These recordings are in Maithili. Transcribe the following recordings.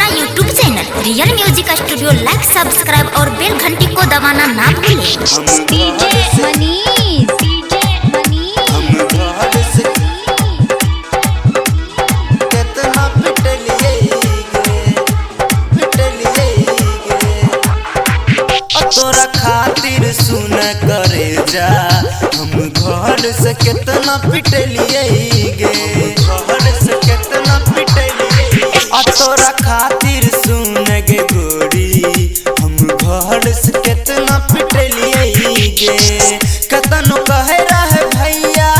अपना YouTube channel real music studio like, subscribe और बेल घंटी को दबाना ना भूलें। डीजे मनीष, डीजे मनीष, हम घर से केतना पिटलिए गे, पिटलिए गे। तोरा खातिर सुन करे जा, हम घर से केतना पिटलिए गे, घर से केतना पिटलिए। तोरा खातिर सुन गे गोरी, हम घर से केतना पिटलिए गे। केतनो कहे रहे भैया,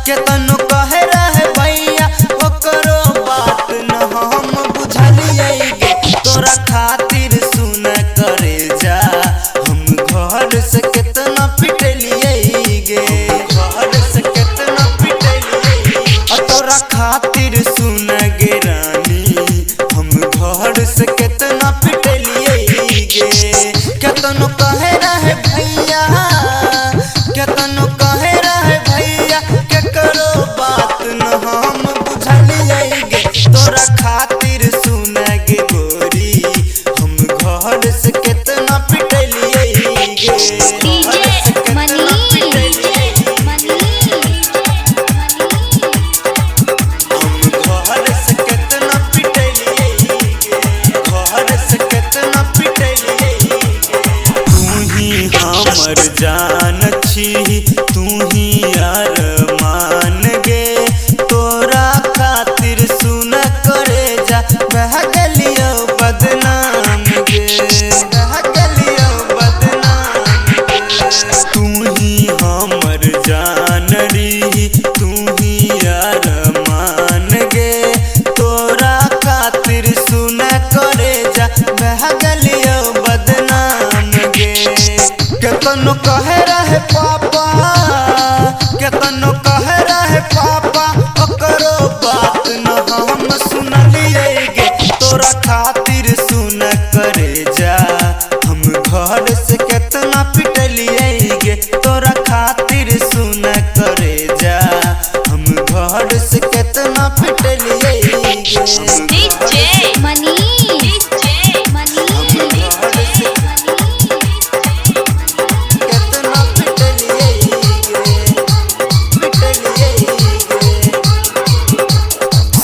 केतनो कहे रहे भैया, ओकरो बात न हम बुझलिए गे। तोरा खातिर सुन करे जा, हम घर से केतना पिटलिए गे, घर से केतना पिटलिए। तोरा खातिर सुन गे रानी, हम घर से केतना पिटलिए गे। केतनो कहे रहे भैया, केतनो कहे रहे भैया, केकरो बात न हम बुझलिए गे। तोरा खातिर सुन गे गोरी, हम घर से केतना पिटलिए गे। डीजे मनीष, मनीष, हम घर से केतना पिटलिए गे, घर से केतना पिटलिए गे। तू ही हमर जान छी, तू ही अरमान गे। तोरा खातिर सुन करे जा, बह गेलियो बदनाम गे, बह गेलियो बदनाम गे। तू ही हमर जान री, तू ही अरमान गे। तोरा खातिर सुन करे जा, बह गेलियो बदनाम गे। केतनो कहे रहे पापा, केतनो कहे रहे पापा, ओकरो बात न हम सुनलिए गे। तोरा खातिर सुन करे जा, हम घर से केतना पिटलिए गे। तोरा खातिर सुन करे जा, हम घर से केतना पिटलिए गे। डीजे मनीष, मनीष, केतना पिटलिए गे, पिटलिए गे।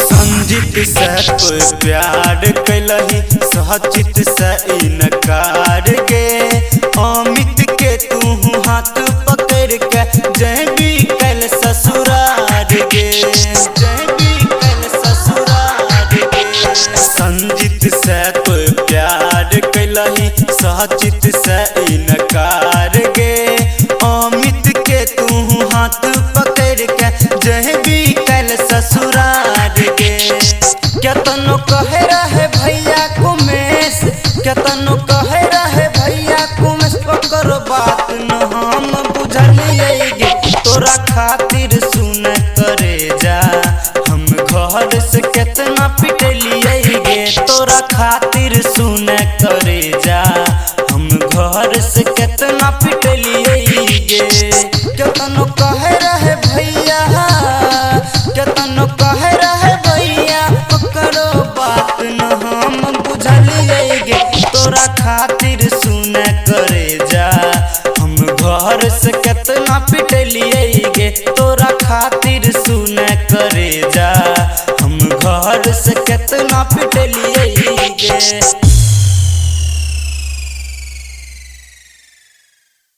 संजीत से कोई प्यार कैलही, सहचित से इनकार गे। अमित के तू हाथ पकड़ के जैबी कैल ससुरार गे, जैबी कैल ससुरार गे। संजीत से कोई प्यार कैलही, सहचित से इनकार गे। अमित के तू हाथ पकड़ के जैबी कैल ससुरार गे। केतनो कहे रहे भैया कुमेश, केतनो कहे रहे भैया कुमेश, ओकरो बात न हम बुझलिए गे। तोरा खातिर सुन करे जा, हम घर से केतना पिटलिए गे। तोरा खातिर सुन करे जा, हम घर से केतना पिटलिए गे। केतनो कहे रहे भैया, केतनो कहे रहे भैया, ओकरो बात न हम बुझलिए गे। तोरा खातिर सुन करे जा, हम घर से केतना पिटलिए गे। तोरा खातिर सुन करे जा, हम घर से केतना पिटलिए गे।